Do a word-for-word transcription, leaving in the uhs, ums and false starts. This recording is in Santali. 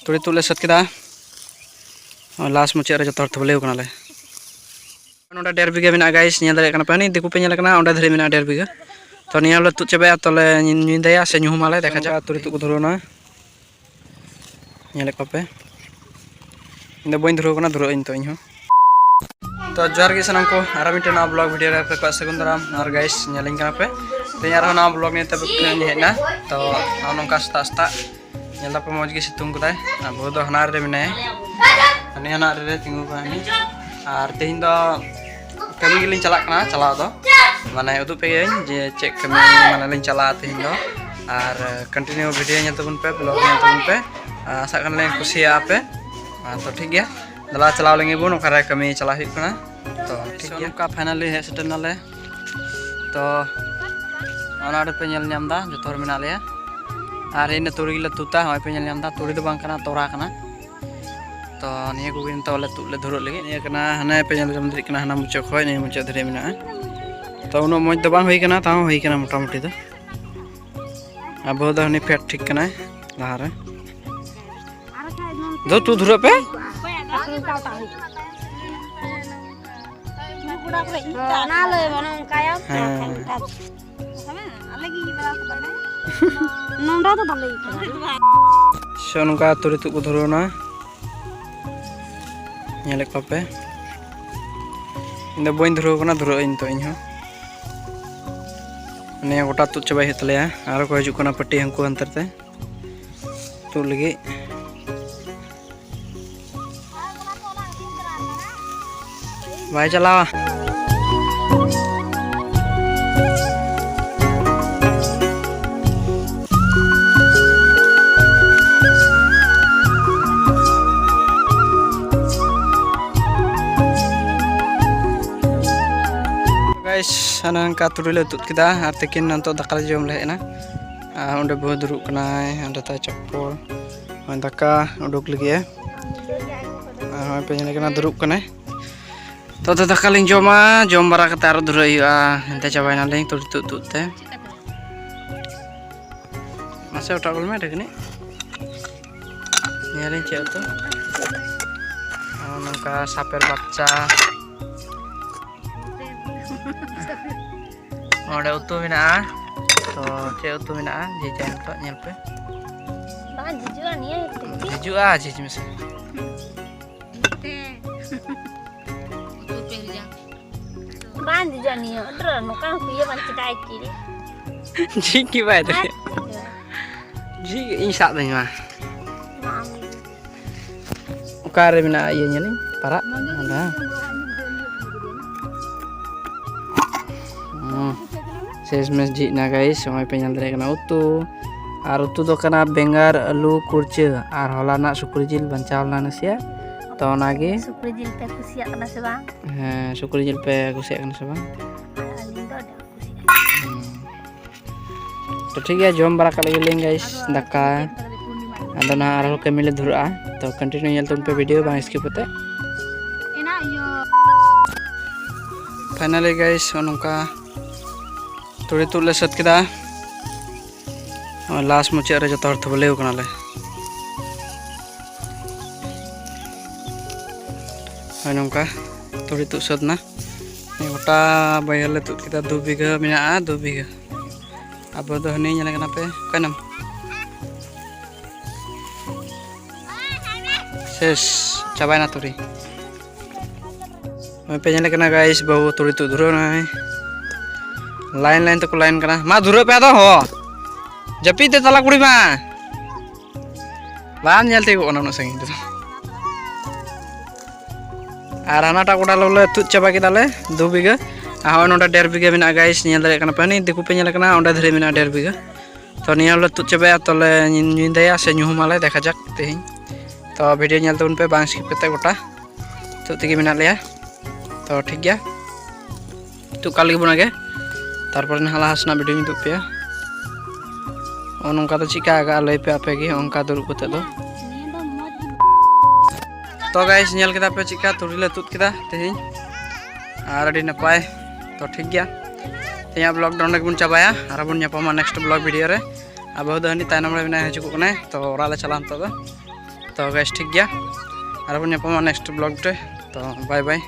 ᱛᱩᱲᱤ ᱛᱩᱫ ᱞᱮ ᱥᱟᱹᱛ ᱠᱮᱫᱟ᱾ ᱞᱟᱥ ᱢᱩᱪᱟᱹᱫ ᱨᱮ ᱡᱚᱛᱚ ᱦᱚᱲ ᱛᱷᱩᱵᱞᱟᱹᱣ ᱠᱟᱱᱟᱞᱮ᱾ ᱱᱚᱰᱮ ᱰᱮᱲ ᱵᱤᱜᱷᱟᱹ ᱢᱮᱱᱟᱜᱼᱟ ᱜᱟᱭᱤᱥ, ᱧᱮᱞ ᱫᱟᱲᱮᱭᱟᱜ ᱠᱟᱱᱟ ᱯᱮ, ᱦᱟᱹᱱᱤ ᱫᱤᱠᱩ ᱯᱮ ᱧᱮᱞ ᱠᱟᱱᱟ, ᱚᱸᱰᱮ ᱫᱷᱟᱹᱨᱤᱡ ᱢᱮᱱᱟᱜᱼᱟ ᱰᱮᱲ ᱵᱤᱜᱷᱟᱹ᱾ ᱛᱚ ᱱᱤᱭᱟᱹ ᱦᱚᱞᱮ ᱛᱩᱫ ᱪᱟᱵᱟᱭᱟ, ᱛᱚᱞᱮ ᱧᱤᱫᱟᱹᱭᱟ ᱥᱮ ᱧᱩᱦᱩᱢᱟᱞᱮ, ᱫᱮᱠᱷᱟ ᱡᱟᱠ᱾ ᱛᱩᱲᱤ ᱛᱩᱫ ᱠᱚ ᱫᱷᱩᱨᱟᱹᱣ ᱮᱱᱟ, ᱧᱮᱞᱮᱫ ᱠᱚᱣᱟ ᱯᱮ᱾ ᱤᱧ ᱫᱚ ᱵᱟᱹᱧ ᱫᱷᱩᱨᱟᱹᱣ ᱠᱟᱱᱟ, ᱫᱷᱩᱨᱟᱹᱜ ᱟᱹᱧ ᱛᱚ ᱤᱧ ᱦᱚᱸ᱾ ᱛᱚ ᱡᱚᱦᱟᱨ ᱜᱮ ᱥᱟᱱᱟᱢ ᱠᱚ, ᱟᱨ ᱢᱤᱫᱴᱮᱱ ᱱᱟᱣᱟ ᱵᱞᱚᱜ ᱵᱷᱤᱰᱤᱭᱳ ᱨᱮ ᱟᱯᱮ ᱠᱚᱣᱟᱜ ᱥᱟᱹᱜᱩᱱ ᱫᱟᱨᱟᱢ᱾ ᱟᱨ ᱜᱟᱭᱤᱥ, ᱧᱮᱞᱤᱧ ᱠᱟᱱᱟ ᱯᱮ, ᱛᱮᱦᱮᱧ ᱟᱨᱦᱚᱸ ᱱᱟᱣᱟ ᱵᱞᱚᱜ ᱱᱤᱭᱮ ᱛᱮ ᱤᱧ ᱦᱮᱡ ᱮᱱᱟ᱾ ᱛᱚ ᱱᱚᱜᱼᱚ ᱱᱚᱝᱠᱟ ᱥᱮᱛᱟᱜ ᱥᱮᱛᱟᱜ ᱧᱮᱞ ᱫᱟᱯᱮ ᱢᱚᱡᱽ ᱜᱮ ᱥᱤᱛᱩᱝ ᱠᱟᱫᱟᱭ᱾ ᱟᱨ ᱵᱟᱹᱦᱩ ᱫᱚ ᱦᱟᱱᱟ ᱨᱮ ᱢᱮᱱᱟᱭᱟ, ᱦᱟᱱᱤ ᱦᱟᱱᱟ ᱨᱮ ᱛᱤᱸᱜᱩ ᱠᱟᱱᱟ ᱦᱟᱱᱤ᱾ ᱟᱨ ᱛᱮᱦᱮᱧ ᱫᱚ ᱠᱟᱹᱢᱤ ᱜᱮᱞᱤᱧ ᱪᱟᱞᱟᱜ ᱠᱟᱱᱟ, ᱪᱟᱞᱟᱣ ᱫᱚ ᱢᱟᱱᱮ ᱩᱫᱩᱜ ᱯᱮᱭᱟᱹᱧ ᱡᱮ ᱪᱮᱫ ᱠᱟᱹᱢᱤ ᱢᱟᱱᱮ ᱞᱤᱧ ᱪᱟᱞᱟᱜᱼᱟ ᱛᱮᱦᱮᱧ ᱫᱚ᱾ ᱟᱨ ᱠᱚᱱᱴᱤᱱᱤᱭᱩ ᱵᱷᱤᱰᱤᱭᱳ ᱧᱮᱞ ᱛᱟᱵᱚᱱ ᱯᱮ, ᱵᱞᱚᱜ ᱧᱮᱞ ᱛᱟᱵᱚᱱ ᱯᱮ᱾ ᱟᱥᱟᱜ ᱠᱟᱱᱟᱞᱤᱧ ᱠᱩᱥᱤᱭᱟᱜᱼᱟ ᱯᱮ᱾ ᱟᱨ ᱛᱚ ᱴᱷᱤᱠ ᱜᱮᱭᱟ, ᱫᱮᱞᱟ ᱪᱟᱞᱟᱣ ᱞᱮᱱ ᱜᱮᱵᱚᱱ ᱚᱠᱟᱨᱮ ᱠᱟᱹᱢᱤ ᱪᱟᱞᱟᱣ ᱦᱩᱭᱩᱜ ᱠᱟᱱᱟ᱾ ᱛᱚ ᱴᱷᱤᱠ ᱜᱮᱭᱟ, ᱱᱚᱝᱠᱟ ᱯᱷᱟᱭᱱᱟᱞᱤ ᱦᱮᱡ ᱥᱮᱴᱮᱨ ᱱᱟᱞᱮ᱾ ᱛᱚ ᱚᱱᱟ ᱟᱹᱰᱤ ᱯᱮ ᱧᱮᱞ ᱧᱟᱢ ᱮᱫᱟ, ᱡᱚᱛᱚ ᱦᱚᱲ ᱢᱮᱱᱟᱜ ᱞᱮᱭᱟ᱾ ᱟᱨ ᱤᱱᱟᱹ ᱛᱩᱲᱤ ᱜᱮᱞᱮ ᱛᱩᱫᱟ, ᱦᱚᱸᱜᱼᱚᱭ ᱯᱮ ᱧᱮᱞ ᱧᱟᱢ ᱮᱫᱟ, ᱛᱩᱲᱤ ᱫᱚ ᱵᱟᱝ ᱠᱟᱱᱟ, ᱛᱚᱨᱟ ᱠᱟᱱᱟ᱾ ᱛᱚ ᱱᱤᱭᱟᱹ ᱠᱚᱜᱮ ᱱᱤᱛᱚᱜ ᱞᱮ ᱛᱩᱫ ᱞᱮ ᱫᱷᱩᱨᱟᱹᱜ ᱞᱟᱹᱜᱤᱫ᱾ ᱱᱤᱭᱟᱹ ᱠᱟᱱᱟ, ᱦᱟᱱᱮ ᱯᱮ ᱧᱮᱞ ᱧᱟᱢ ᱫᱟᱲᱮᱭᱟᱜ ᱠᱟᱱᱟ, ᱦᱟᱱᱟ ᱢᱩᱪᱟᱹᱫ ᱠᱷᱚᱱ ᱱᱤᱭᱟᱹ ᱢᱩᱪᱟᱹᱫ ᱫᱷᱟᱹᱨᱤᱡ ᱢᱮᱱᱟᱜᱼᱟ᱾ ᱛᱚ ᱩᱱᱟᱹᱜ ᱢᱚᱡᱽ ᱫᱚ ᱵᱟᱝ ᱦᱩᱭ ᱠᱟᱱᱟ, ᱛᱟᱣ ᱦᱩᱭ ᱠᱟᱱᱟ ᱢᱚᱴᱟᱢᱩᱴᱤ ᱫᱚ᱾ ᱟᱵᱚ ᱫᱚ ᱦᱟᱹᱱᱤ ᱯᱷᱮᱰ ᱴᱷᱤᱠ ᱠᱟᱱᱟᱭ ᱞᱟᱦᱟᱨᱮ᱾ ᱫᱩ ᱛᱩᱫ ᱫᱷᱩᱨᱟᱹᱜ ᱯᱮ᱾ ᱚᱱᱟ ᱞᱟᱹᱭ ᱵᱟᱹᱱᱩᱜ ᱚᱱᱠᱟᱭᱟ᱾ ᱦᱮᱸ᱾ ᱱᱚᱰᱮ ᱫᱚ ᱵᱟᱞᱮ ᱥᱮ ᱱᱚᱝᱠᱟ ᱛᱩᱲᱤ ᱛᱩᱫ ᱠᱚ ᱫᱷᱩᱨᱟᱹᱣ ᱮᱱᱟ᱾ ᱧᱮᱞᱮᱫ ᱠᱚᱣᱟ ᱯᱮ, ᱤᱧ ᱫᱚ ᱵᱟᱹᱧ ᱫᱷᱩᱨᱟᱹᱣ ᱠᱟᱱᱟ, ᱫᱷᱩᱨᱟᱹᱜ ᱟᱹᱧ ᱱᱤᱛᱚᱜ ᱤᱧ ᱦᱚᱸ᱾ ᱱᱤᱭᱟᱹ ᱜᱚᱴᱟ ᱛᱩᱫ ᱪᱟᱵᱟᱭ ᱦᱩᱭᱩᱜ ᱛᱟᱞᱮᱭᱟ᱾ ᱟᱨᱚ ᱠᱚ ᱦᱤᱡᱩᱜ ᱠᱟᱱᱟ ᱯᱟᱹᱴᱤ ᱦᱟᱹᱱᱠᱩ ᱦᱟᱱᱛᱮ ᱛᱮ ᱛᱩᱫ ᱞᱟᱹᱜᱤᱫ᱾ ᱵᱟᱭ ᱪᱟᱞᱟᱣᱟ᱾ ᱜᱟᱭᱤᱥ, ᱦᱟᱱᱮ ᱦᱟᱱᱠᱟ ᱛᱩᱲᱤ ᱞᱮ ᱛᱩᱫ ᱠᱮᱫᱟ ᱟᱨ ᱛᱤᱠᱤᱱ ᱱᱤᱛᱚᱜ ᱫᱟᱠᱟ ᱞᱮ ᱡᱚᱢ ᱞᱮ ᱦᱮᱡ ᱮᱱᱟ᱾ ᱟᱨ ᱚᱸᱰᱮ ᱵᱟᱹᱦᱩ ᱫᱩᱲᱩᱵ ᱠᱟᱱᱟᱭ, ᱚᱸᱰᱮ ᱛᱟᱭ ᱪᱟᱯᱯᱚᱞ, ᱱᱚᱜᱼᱚᱭ ᱫᱟᱠᱟ ᱩᱰᱩᱠ ᱞᱟᱹᱜᱤᱫ ᱮ᱾ ᱟᱨ ᱱᱚᱜᱼᱚᱭ ᱯᱮ ᱧᱮᱞᱮ ᱠᱟᱱᱟ, ᱫᱩᱲᱩᱵ ᱠᱟᱱᱟᱭ᱾ ᱛᱚ ᱟᱫᱚ ᱫᱟᱠᱟ ᱞᱤᱧ ᱡᱚᱢᱟ, ᱡᱚᱢ ᱵᱟᱲᱟ ᱠᱟᱛᱮ ᱟᱨᱚ ᱫᱷᱩᱨᱟᱹᱜ ᱦᱩᱭᱩᱜᱼᱟ᱾ ᱦᱟᱱᱛᱮ ᱪᱟᱵᱟᱭᱮᱱᱟᱞᱤᱧ ᱛᱩᱲᱤ ᱛᱩᱫ ᱛᱩᱫ ᱛᱮ᱾ ᱢᱟᱥᱮ ᱚᱴᱟᱜ ᱜᱚᱫ ᱢᱮ ᱰᱟᱹᱠᱱᱤ᱾ ᱧᱮᱞᱤᱧ ᱪᱮᱫ ᱩᱛᱩ᱾ ᱱᱚᱜᱼᱚ ᱱᱚᱝᱠᱟ ᱥᱟᱯᱮᱨ ᱵᱟᱪᱪᱟ᱾ ᱚᱸᱰᱮ ᱩᱛᱩ ᱢᱮᱱᱟᱜᱼᱟ᱾ ᱛᱚ ᱪᱮᱫ ᱩᱛᱩ ᱢᱮᱱᱟᱜᱼᱟ ᱡᱮ ᱡᱟᱭ ᱱᱤᱛᱚᱜ ᱧᱮᱞ ᱯᱮ᱾ ᱵᱟᱝ ᱦᱤᱡᱩᱜᱼᱟ ᱱᱤᱭᱟᱹ ᱦᱤᱡᱩᱜᱼᱟ ᱡᱷᱤᱡ ᱢᱮᱥᱮ᱾ ᱵᱟᱝ ᱦᱤᱡᱩᱜᱼᱟ ᱱᱤᱭᱟᱹ ᱚᱰᱨᱟ ᱱᱚᱝᱠᱟ ᱦᱚᱸ ᱤᱭᱟᱹ ᱵᱟᱝ ᱪᱮᱠᱟᱭ ᱠᱤ᱾ ᱡᱷᱤᱡ ᱜᱮ ᱵᱟᱭ ᱫᱟᱲᱮᱭᱟᱜ᱾ ᱡᱷᱤᱡ ᱤᱧ ᱥᱟᱵ ᱫᱟᱹᱧ ᱢᱟ᱾ ᱚᱠᱟᱨᱮ ᱢᱮᱱᱟᱜᱼᱟ ᱤᱭᱟᱹ ᱧᱮᱞᱤᱧ ᱯᱟᱨᱟᱜ? ᱚᱸᱰᱮ, ᱦᱮᱸ᱾ ᱦᱩᱸ᱾ ᱥᱮᱥ ᱢᱮᱥ ᱡᱷᱤᱡ ᱮᱱᱟ ᱜᱟᱭᱤᱥ, ᱱᱚᱜᱼᱚᱭ ᱯᱮ ᱧᱮᱞ ᱫᱟᱲᱮᱭᱟᱜ ᱠᱟᱱᱟ ᱩᱛᱩ᱾ ᱟᱨ ᱩᱛᱩ ᱫᱚ ᱠᱟᱱᱟ ᱵᱮᱸᱜᱟᱲ, ᱟᱹᱞᱩ, ᱠᱩᱲᱪᱟᱹ ᱟᱨ ᱦᱚᱞᱟᱱᱟᱜ ᱥᱩᱠᱨᱤ ᱡᱤᱞ ᱵᱟᱧᱪᱟᱣ ᱞᱮᱱᱟ ᱱᱟᱥᱮᱭᱟᱜ, ᱛᱚ ᱚᱱᱟᱜᱮ᱾ ᱥᱩᱠᱨᱤ ᱡᱤᱞ ᱯᱮ ᱠᱩᱥᱤᱭᱟᱜ ᱠᱟᱱᱟ ᱥᱮ ᱵᱟᱝ? ᱦᱮᱸ, ᱥᱩᱠᱨᱤ ᱡᱤᱞ ᱯᱮ ᱠᱩᱥᱤᱭᱟᱜ ᱠᱟᱱᱟ ᱥᱮ ᱵᱟᱝ? ᱟᱨ ᱟᱹᱞᱤᱧ ᱫᱚ ᱟᱹᱰᱤ ᱟᱸᱴ ᱠᱩᱥᱤᱭᱟᱜ ᱠᱟᱱᱟ᱾ ᱦᱩᱸ᱾ ᱛᱚ ᱴᱷᱤᱠ ᱜᱮᱭᱟ, ᱡᱚᱢ ᱵᱟᱲᱟ ᱠᱟᱜ ᱞᱮᱜᱮ ᱞᱤᱧ ᱜᱟᱭᱤᱥ ᱫᱟᱠᱟ᱾ ᱟᱫᱚ ᱱᱟᱦᱟᱜ ᱟᱨᱦᱚᱸ ᱠᱟᱹᱢᱤ ᱞᱮ ᱫᱷᱩᱨᱟᱹᱜᱼᱟ, ᱛᱚ continue ᱧᱮᱞ ᱛᱟᱵᱚᱱ ᱯᱮ video ᱵᱟᱝ skip ᱠᱟᱛᱮ᱾ Finally guys, ᱱᱚᱜᱼᱚ ᱱᱚᱝᱠᱟ ᱛᱩᱲᱤ ᱛᱩᱫ ᱞᱮ ᱥᱟᱹᱛ ᱠᱮᱫᱟ᱾ ᱱᱚᱜᱼᱚᱭ last ᱢᱩᱪᱟᱹᱫ ᱨᱮ ᱡᱚᱛᱚ ᱦᱚᱲ ᱛᱷᱩᱵᱟᱹᱞᱮᱣ ᱠᱟᱱᱟᱞᱮ᱾ ᱱᱚᱜᱼᱚᱭ ᱱᱚᱝᱠᱟ ᱛᱩᱲᱤ ᱛᱩᱫ ᱥᱟᱹᱛ ᱮᱱᱟ᱾ ᱜᱚᱴᱟ ᱵᱟᱹᱭᱦᱟᱹᱲ ᱞᱮ ᱛᱩᱫ ᱠᱮᱫᱟ, ᱫᱩ ᱵᱤᱜᱷᱟᱹ ᱢᱮᱱᱟᱜᱼᱟ, ᱫᱩ ᱵᱤᱜᱷᱟᱹ᱾ ᱟᱵᱚ ᱫᱚ ᱦᱟᱹᱱᱤ ᱧᱮᱞᱮ ᱠᱟᱱᱟ ᱯᱮ, ᱚᱠᱟᱭᱱᱟᱢ? ᱥᱮᱥ, ᱪᱟᱵᱟᱭᱮᱱᱟ ᱛᱩᱲᱤ᱾ ᱱᱚᱜᱼᱚᱭ ᱯᱮ ᱧᱮᱞᱮ ᱠᱟᱱᱟ guys, ᱵᱟᱹᱵᱩ ᱛᱩᱲᱤ ᱛᱩᱫ ᱫᱷᱩᱨᱟᱹᱣ ᱮᱱᱟᱭ᱾ Line line ᱛᱮᱠᱚ line ᱠᱟᱱᱟ᱾ ᱢᱟ ᱫᱷᱩᱨᱟᱹᱜ ᱯᱮ ᱟᱫᱚ ᱦᱚ᱾ ᱡᱟᱹᱯᱤᱫ ᱛᱮ ᱛᱟᱞᱟ ᱠᱩᱲᱤ ᱢᱟ᱾ ᱵᱟᱢ ᱧᱮᱞ ᱛᱤᱭᱳᱜᱚᱜ ᱠᱟᱱᱟ ᱩᱱᱟᱹᱜ ᱥᱟᱺᱜᱤᱧ ᱛᱮᱫᱚ᱾ ᱟᱨ ᱦᱟᱱᱟᱴᱟᱜ ᱜᱚᱰᱟ ᱞᱮ ᱛᱩᱫ ᱪᱟᱵᱟ ᱠᱮᱫᱟᱞᱮ ᱫᱩ ᱵᱤᱜᱷᱟᱹ᱾ ᱟᱨ ᱦᱚᱸᱜᱼᱚᱭ ᱱᱚᱰᱮ ᱰᱮᱲ ᱵᱤᱜᱷᱟᱹ ᱢᱮᱱᱟᱜᱼᱟ guys, ᱧᱮᱞ ᱫᱟᱲᱮᱭᱟᱜ ᱠᱟᱱᱟ ᱯᱮ, ᱦᱟᱹᱱᱤ ᱫᱤᱠᱩ ᱯᱮ ᱧᱮᱞᱮ ᱠᱟᱱᱟ, ᱚᱸᱰᱮ ᱫᱷᱟᱹᱨᱤᱡ ᱢᱮᱱᱟᱜᱼᱟ ᱰᱮᱲ ᱵᱤᱜᱷᱟᱹ᱾ ᱛᱚ ᱱᱤᱭᱟᱹ ᱦᱚᱸᱞᱮ ᱛᱩᱫ ᱪᱟᱵᱟᱭᱟ, ᱛᱚᱞᱮ ᱧᱤ-, ᱧᱤᱫᱟᱹᱭᱟ ᱥᱮ ᱧᱩᱦᱩᱢᱟᱞᱮ, ᱫᱮᱠᱷᱟ ᱡᱟᱠ ᱛᱮᱦᱮᱧ᱾ ᱛᱚ video ᱧᱮᱞ ᱛᱟᱵᱚᱱ ᱯᱮ ᱵᱟᱝ skip ᱠᱟᱛᱮ ᱜᱚᱴᱟ᱾ ᱛᱩᱫ ᱛᱮᱜᱮ ᱢᱮᱱᱟᱜ ᱞᱮᱭᱟ᱾ ᱛᱚ ᱴᱷᱤᱠ ᱜᱮᱭᱟ, ᱛᱩᱫ ᱠᱟᱜ ᱞᱟᱹᱜᱤᱫ ᱵᱚᱱ ᱟᱜᱮ, ᱛᱟᱨᱯᱚᱨᱮ ᱱᱟᱦᱟᱜ ᱞᱟᱦᱟ ᱥᱮᱱᱟᱜ video ᱧ ᱩᱫᱩᱜ ᱯᱮᱭᱟ᱾ ᱱᱚᱜᱼᱚ ᱱᱚᱝᱠᱟ ᱫᱚ ᱪᱮᱫᱠᱟ ᱟᱜᱟᱜᱼᱟ ᱞᱟᱹᱭ ᱯᱮ ᱟᱯᱮ ᱜᱮ, ᱚᱱᱠᱟ ᱫᱩᱲᱩᱵ ᱠᱟᱛᱮ ᱫᱚ᱾ ᱛᱚ guys, ᱧᱮᱞ ᱠᱮᱫᱟ ᱯᱮ ᱪᱮᱫᱠᱟ ᱛᱩᱲᱤ ᱞᱮ ᱛᱩᱫ ᱠᱮᱫᱟ ᱛᱮᱦᱮᱧ, ᱟᱨ ᱟᱹᱰᱤ ᱱᱟᱯᱟᱭ᱾ ᱛᱚ ᱴᱷᱤᱠ ᱜᱮᱭᱟ, ᱛᱮᱦᱮᱧᱟᱜ vlog ᱫᱚ ᱱᱚᱸᱰᱮ ᱜᱮᱵᱚᱱ ᱪᱟᱵᱟᱭᱟ, ᱟᱨ ᱵᱚᱱ ᱧᱟᱯᱟᱢᱟ next vlog video ᱨᱮ᱾ ᱟᱵᱚ ᱫᱚ ᱦᱟᱹᱱᱤ ᱛᱟᱭᱱᱚᱢ ᱨᱮ ᱢᱮᱱᱟᱭᱟ, ᱦᱤᱡᱩᱜ ᱠᱟᱱᱟᱭ, ᱛᱚ ᱚᱲᱟᱜ ᱞᱮ ᱪᱟᱞᱟᱣᱟ ᱱᱤᱛᱚᱜ ᱫᱚ᱾ ᱛᱚ ᱜᱟᱭᱤᱥ, ᱴᱷᱤᱠ ᱜᱮᱭᱟ, ᱟᱨ ᱵᱚᱱ ᱧᱟᱯᱟᱢᱟ ᱱᱮᱠᱥᱴ ᱵᱞᱚᱜ ᱨᱮ᱾ ᱛᱚ ᱵᱟᱭ ᱵᱟᱭ᱾